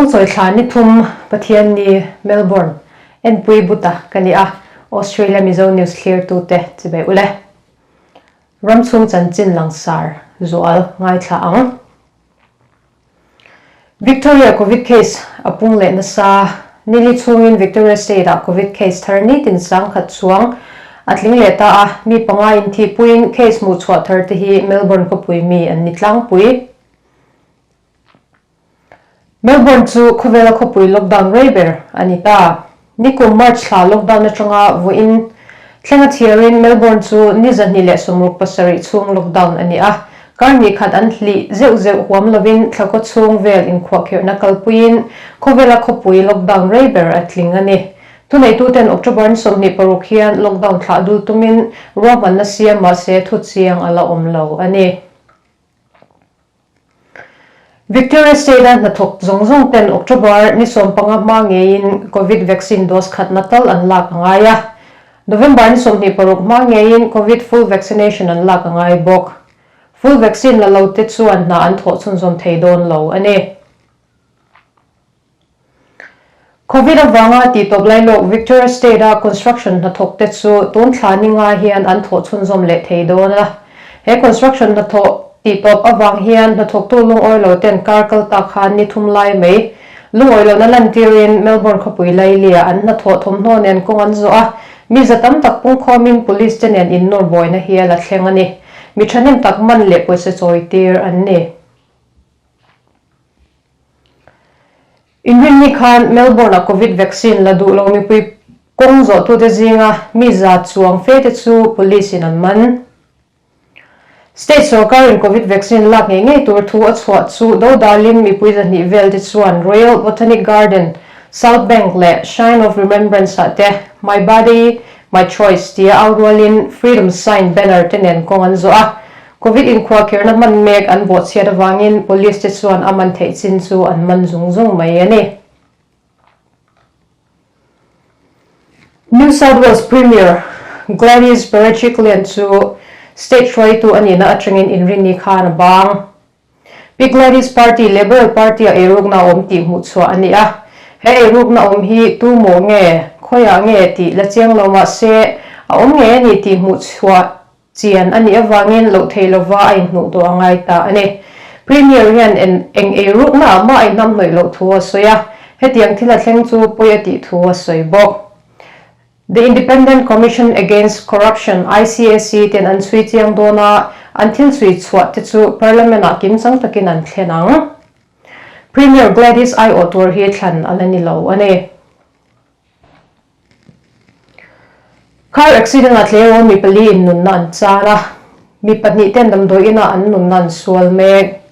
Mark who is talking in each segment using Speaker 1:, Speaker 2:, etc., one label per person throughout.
Speaker 1: Chawngchawi thla ni thum Pathianni Melbourne enpui buta ka ni a, Australia Mizo News thlirtute chibai ule. Ramchhung chanchin langsar zual ngaithla ang. Victoria Covid case a pung leh nasa. Nili chhungin Victoria State ah Covid case thar nitin 10,000 chuang a tling leh ta a, mi panga inthihpuiin case hmuhchhuah thar te hi Melbourne khawpui mi an ni tlangpui. Melbourne chu khawvela khawpui lockdown rei ber a ni ta. Nikum March thla lockdown atanga vawiin thlenga thiarin Melbourne chu ni 267 chhung lockdown a ni a. Kar hnih khat an hlih zeuh zeuh huam lovin thla kaw chhung vel inkhuahkhirhna kalpuiin khawvela khawpui lockdown rei ber a tling a ni. Thuneituten October ni 26 hian lockdown thlah dul tumin ruahmanna siam mahse thuchiang a la awm lo a ni. Victoria State-a hnathawk zawng zawng ten October ni 15 hma ngeiin Covid vaccine dose khatna tal an lak a ngai a. November ni 26 hma ngeiin Covid full vaccination an lak a ngai bawk. Full vaccine la lo te chuan hna an thawh chhunzawm thei dawn lo a ni. Covid avanga tihtawp lailawk Victoria State-a construction hnathawk te chu tun thla ni nga hian an thawh chhunzawm leh thei dawn a. He construction hnathawh tihtawp avang hian hnathawktu lungawi lo ten kar kal tak khan ni thum lai mai lungawi lohna lantirin Melbourne khawpui lailia an hnathawh thawmhnaw nen kawng an zawh a, mi za tam tak pungkhawmin police te nen innawr buaina hial a thleng a ni. Mi thahnem tak man leh pawisa chawi tir an ni. Inrinni khan Melbourne-a Covid vaccine la duh lo mipui kawng zawhtute zinga mi za chuang fe te chu police-in an man. State sorkarin Covid vaccine lak ngei ngei tur thu a chhuah chu dodalin mipui 200 vel te chuan Royal Botanic Garden, South Bank leh Shrine of Remembrance-ah te My Body, My Choice tia au rualin Freedom Sign banner te nen kawng an zawh a. Covid inkhuahkhirhna hman mek an bawhchhiat avangin Police te chuan a man theih chin chu an man zung zung mai a ni. New South Wales Premier Gladys Berejiklian chu state hruaitu a nihna atangin inrinni khan a bang. Pi Gladys party Liberal Party-a eirukna a awm tih hmuhchhuah a ni a. He eirukna awm hi tu maw nge, khawiah nge tih la chiang lo mah se a awm ngei a ni tih hmuhchhuah Chian a nih avangin loh thei lova a inhnuh tawh a ngai ta a ni. Premier hian eng eirukna ah mah a inhnamhnawih loh thu a sawi a, hetiang thil a thleng chu pawi a tih thu a sawi bawk. The Independent Commission Against Corruption, ICAC, ten an chhui chiang dawn a, an thil chhui chhuah te chu Parliament ah kimchang takin an thlen ang. Premier Gladys aiawh tur hi thlan a la ni lo a ni. Car accident ah tleirawl mi pali in nunna an char a, mi pahnih ten damdawi inah an nunna an sual mek.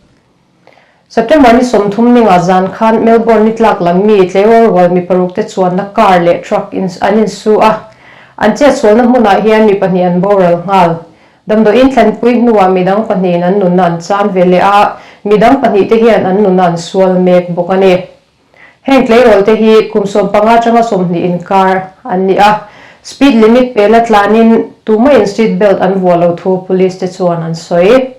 Speaker 1: September ni 30 ningah zan khan Melbourne ni tlak lam mi tleirawl rual mi paruk te chuanna car leh truck in an insu a, an chetsualna hmunah hian mi pahnih an boral nghal. Damdawiin thlenpui hnuah midang pahnihin an nunna an chan ve leh a, midang pahnih te hian an nunna an sual mek bawk a ni. Heng tleirawl te hi kum 15 atanga 20 inkar an ni a, speed limit pela tlanin tumah-in seat belt an vuah lo thu police te chuan an sawi.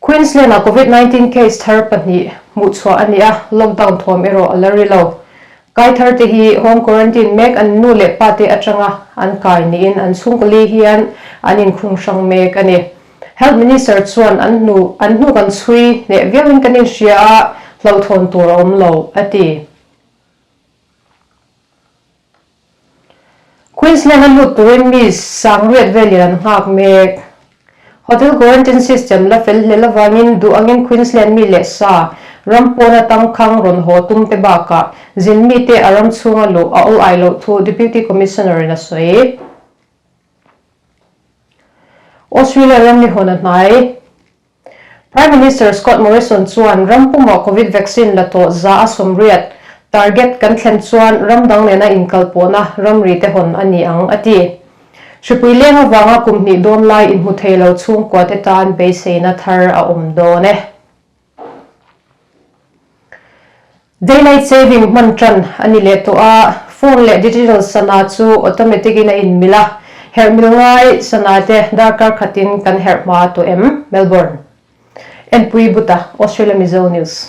Speaker 1: Queensland-ah Covid 19 case thar pahnih hmuhchhuah a ni a, lockdown thawm erawh a la ri lo. Kai thar te hi home quarantine mek an nu leh pa te atanga an kai niin an chhungkaw li hian an inkhung hrang mek a ni. Health Minister chuan an hnu an hnu kan chhui hneh viauin kan inhria a, hlauhthawn tur a awm lo, a ti. Queensland a lut turin mi sangriat velin an nghak mek. Hotel quarantine system la fel hlel avangin duh angin Queensland mi leh sa ram pawn atangkhang rawn haw tum te bakah zin mite a ram chhunga luh a awl ai loh thu Deputy Commissioner in a sawi. Australia ram ni hawn a hnai. Prime Minister Scott Morrison chuan ram pumah Covid vaccine la tawh 180 target kan thlen chuan ram dang nena inkalpawhna ramri te hawn a ni ang, a ti. Hripui leng avanga kum hnih dawn lai inhmu thei lo chhungkua te tan beiseina thar a awm dawn e. Daylight saving hman tan a ni leh tawh a, phone leh digital sana chu automatic in a inmil a, herh mil ngai sana te darkar khatin kan herh hma tawh em? Melbourne. Enpui Buta, Australia Mizo News.